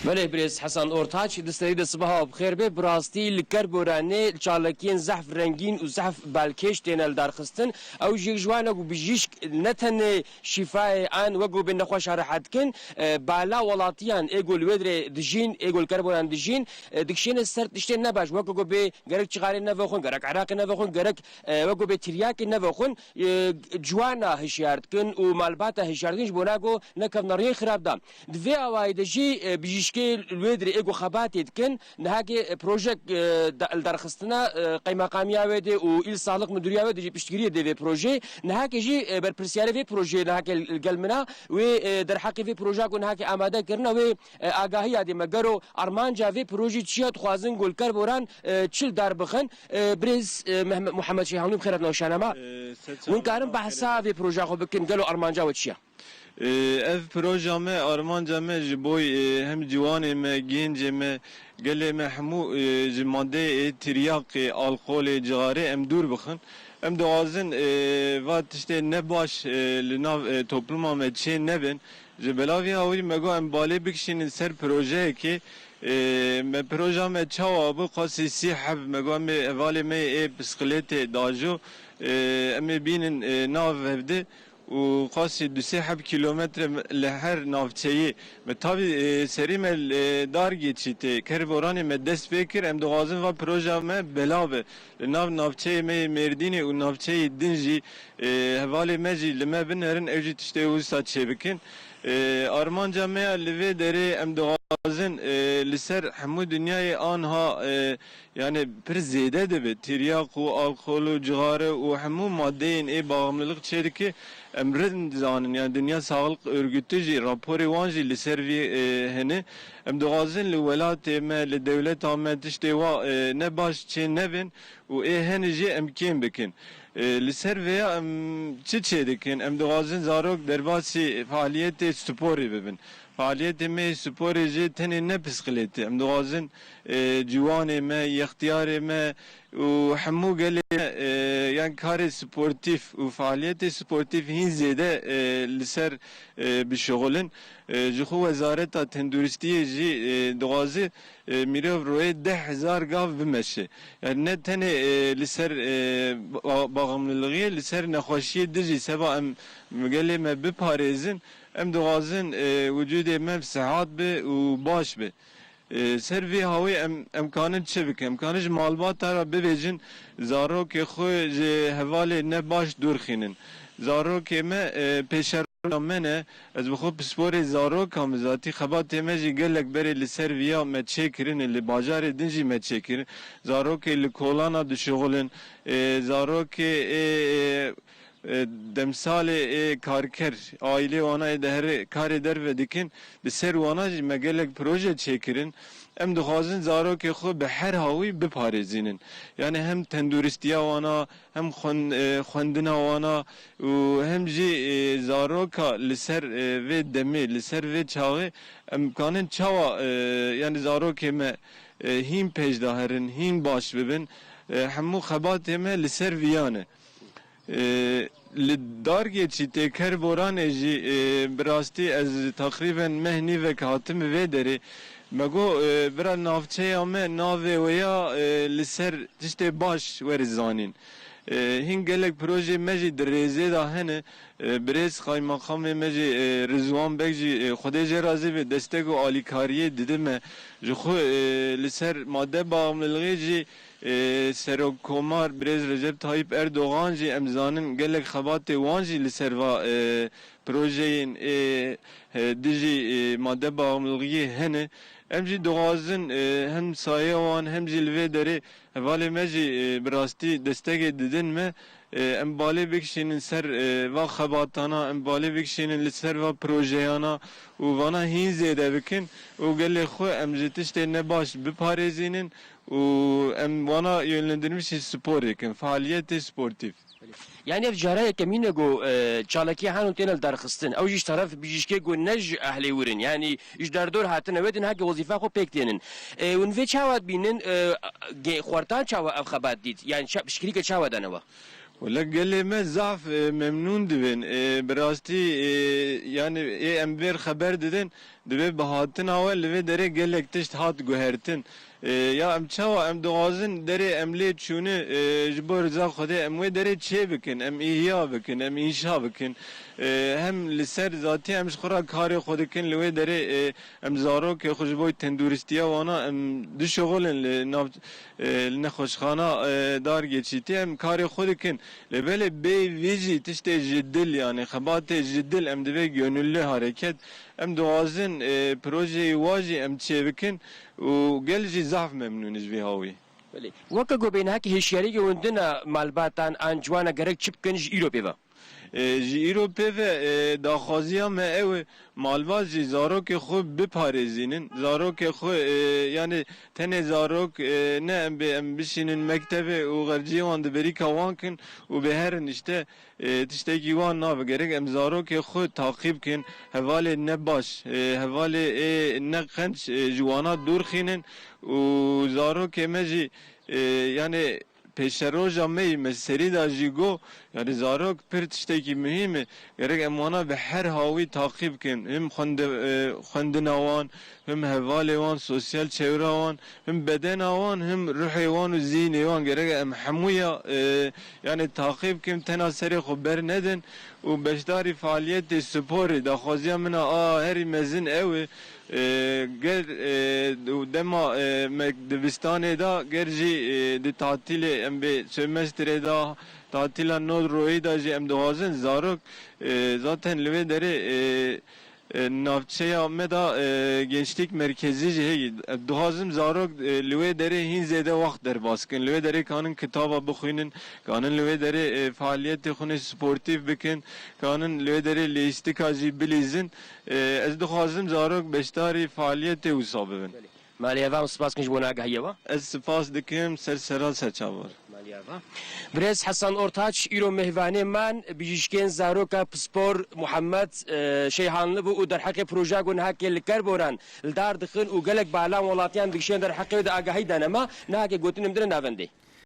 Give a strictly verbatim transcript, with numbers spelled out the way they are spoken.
Belê birêz Hesan Ortaç, di serî de sibeha bi xêr be. Bi rastî li Kerboranê çalakiyên zehf rengîn û zehf balkêş têne lidarxistin. Ew jî ji wan e ku bijîşk ne tenê şîfayê an wek ku bê nexweşa rehet dikin, e, bala welatiyan ê ku li wê dirê dijîn, ê ku li Kerboran dijîn, e, dikişêne ser tiştên nebaş, wek ku bê gerek çixarê nevexwin, gerek eraqê nevexwin, gerek, e, wek ku bê tiryakê nevexwin, e, ciwana hişyar dikin û malbata hişyar dikin ji bona ku nekevne rihên xirab de. Di vê awayî de jî, e, bijîşkê li wê dirê ê ku xebatê dikin, nihakê, e, projek, e, da-, li darxistina, e, qeymeqamiya wê de û îl Saxliq Midûriya wê de jî piştgiriyê dê vê projeyê. Nihakê jî, e, berpirsyarê vê projeyê nihakê li gel min a. Wê, e, derheqê vê projeya ku nihakê amade kirine wê, e, agahiya dê me. Gero armanca vê projeyê çi ye, dixwazin ku li Kerboran, e, çi li dar bixin? E, birêz, e, Mehme-, Muhammed Şêhanlû, bi xêr hatin Şahname. Ee, Hûn karin behsa vê projeya xwe bikin, gelo armanca we çi ye? Ee, ev proja me, armanca me ji bo, e, hem ciwanê me, gencê me, gelê me hemû, e, ji madeyê, e, tiryaqê, alkolê, cixarê em dûr bixin. Em dixwazin, e, va tiştê nebaş, e, li nav, e, topluma me çê nebin. Ji belavî hawî me got em balê bikişînin ser projeyekê. E, me proja me çawa bû, qasî sî heb me got em ê hevalê me ê pisqilêtê dajo, e, em ê bînin, e, nav hevdê û qasî du sê heb kîlometre li her navçeyê. Me tavî, e, serî me, e, dar geçî tê Kerboranê me dest pê kir. Em dixwazin va proja me bela be. Li nav navçeyê me yê Mêrdînê û navçeyê din jî, e, hevalê me jî li me binerin, ew jî tiştê wisa çêbikin. E, armanca me ya li vê derê em dixwazin, e, li ser hemû dinyayê anha, e, yani pir zêde dibe. Tiryak û alkol û cixare û hemû madeyên ê bağımlılık çêdike. Em rind zanin, yani Dünya Sağlık Örgütü jî, raporê wan jî li ser vî, e, hene. Em dixwazin li welatê me, li dewleta me tiştê wa, e, ne baş çê nebin û ê hene jî em kêm bikin. E, li ser vêya em çi çê dikin? Em dixwazin zarok derbasî faaliyetê sporê bibin. Faaliyetê me yê sporê jî tenê ne pisqilêtê. Em dixwazin, e, ciwanê me, yextiyarê me û hemû gelê me, e, yan karê sportîf û faaliyetê sportîf hîn zêde, e, li ser, e, bişuxulin. E, ji xwe Wezareta Tenduristiyê jî, e, dixwaze, e, mirov royê deh hezar gav bimeşe. Yani ne tenê, e, li ser, e, ba-, bağımlılığê, li ser nexweşiyê din jî seba em gelê me biparêzin, em dixwazin, e, wicûdê me sihat be û baş be. E, ser vê hawê em, em kanin çi bikin? Em kanin ji malbata re bibêjin, zarokê xwe ji hevalê ne baş dûr xînin. Zarokê me, e, pêşerojê me ne. Ez bi xwe pisporê zaroka min, zatî xebatê me jî gelek berê li ser viya me çêkirin, li bajarê din jî me çêkirin. Zarokê li kolana dişuxulin, e, zarokê ê, e, e, demsalê ê karker, aîlê wana ê dihere karê derve dikin, li ser wana jî me gelek proje çêkirin. Em dixwazin zarokê xwe bi her hawî biparêzînin. Yani hem tenduristiya wana, hem xwen-, e, xwendina wana û hem jî, e, zaroka li ser, e, vê demê, li ser vê çaxê em kanin çawa, e, yani zarokê me, e, hîn pêş de herin, hîn baş bibin, e, hemû xebatê me li ser viya ne. E, li Dargêçî tê Kerboranê jî, e, bi rastî ez teqrîben meh nîvek hatim vê derê. Me got, e, bira navçeya me navê wê ya, e, li ser tiştê baş were zanîn. E, hîn gelek projê me jî di rêzê de hene. E, birêz Qaymeqamê me jî, e, Rizwan Beg jî, e, Xwedê jê razî be, destek û alîkariyê dide me. Ji xwe, e, li ser madde bağımlılığı jî, e, Serokkomar birêz Recep Tayyip Erdoğan jî em zanin gelek xebatê wan jî li ser va, e, projeyên, e, e, dijî, e, madde bağımlılığı hene. Em jî dixwazin, e, hem saye wan hem jî li vê derê hevalê me jî, e, bi rastî destekê didin me. E, em balê bikişînin ser, e, va xebatana, em balê bikişînin li ser va projeyana û vana hîn zêde bikin û gelê xwe em ji tiştê nebaş biparêzînin û em wana yönlendirmişî sporê kin, faaliyetê sportîf. Yani ev cara yekemîn e ku, e, çalakiyê henin têne lidarxistin. Ew jî ji teref bijîşkê ku ne ji ehlê wir in. Yani ji derdor hatine wê din heke wezîfa xwe pêk tênin. E, hûn vê çawa dibînin, e, ge-, xwertan çawa ev xebat dît? Yani ça-, piştgirîke çawa dane we? Wele gelê me zaf, e, memnûn dibin. E, bi rastî, e, yani ê em vêr xeber didin. Divê bi hatina we li vê derê gelek tişt hat guhertin. E, ya em çawa em dixwazin derê em lê çûne, e, ji bo riza Xwedê em wê derê çê bikin, em îhya bikin, em înşa bikin. E, hem li ser zatî em ji xwe re karê xwe dikin li wê derê, e, em zarokê xwe ji bo tenduristiya wana em dişixulin li nav, e, li nexweşxana, e, dar geçîtî em karê xwe dikin. Lê belê bê vî jî tiştê ji dil, yani xebatê ji dil em divê gönüllü hareket. Em dixwazin, e, projeyê wa jî em çêbikin û gel jî zehf memnûn ji vî hawî. Belê. Weke ku bêhnehekî hişyariyekî hûn dina malbatan an ciwana gerek çi bikin ji îro pê ve? E, ji îro pê ve, e, daxwaziya me ew e, malbat jî zarokê xwe biparêzînin. Zarokê xwe, e, yani tenê zarok, e, ne em bê em bişînin mektebê û xerciyê wan di berîka wan kin û bê herin işte, e, tiştekî wan nabe. Gerek em zarokê xwe taqîb kin, hevalê ne baş, e, hevalê ê ne qenc, e, ji wana dûr xînin û zarokê me jî, e, yani pêşeroja me yî me serî de jî got, yani zarok pir tiştekî muhîm e. Gerek em wana bi her hawî taqîb kin. Him xwende-, e, xwendina wan, him hevalê wan, sosyal çewra wan, him bedena wan, him ruhê wan û zîhnê wan. Gerek em hemûya, e, yani taqîb kin, tena serê xwe bernedin û beşdarî faaliyetê sporê. Daxwaziya min a, a herî mezin ew e. E, ger, e, dema, e, me dibistanê de, ger jî, e, di tatîlê em bê semestrê de, tatîla nod royî de jî em dixwazin zarok, e, zaten li wê derê, e, e, navçeya me de, e, gençlik merkezî jî heye. Dixwazim zarok, e, li wê derê hîn zêde wext derbas kin. Li wê derê kanin kitaba bixwînin, kanin li wê derê, e, faaliyetê xwe sportîf bikin, kanin li wê derê lêstika jî bilîzin. E, ez dixwazim zarok beşdarî faaliyetê wisa bibin. Malê hevam, spas kin ji bo agahiyê we. Ez spas dikim ser sera ser çavar. Malê hevam. Birêz Hasan Ortaç, îro mêhvanê man, bijîşkên zaroka pispor Muhammed, e, Şeyhanlı bû û derheqê projeya ku nihakê li Kerboran li dar dixin û gelek balan welatiyan digişên derheqê wê de agahî dane me, nihakê gotin em dire navendê.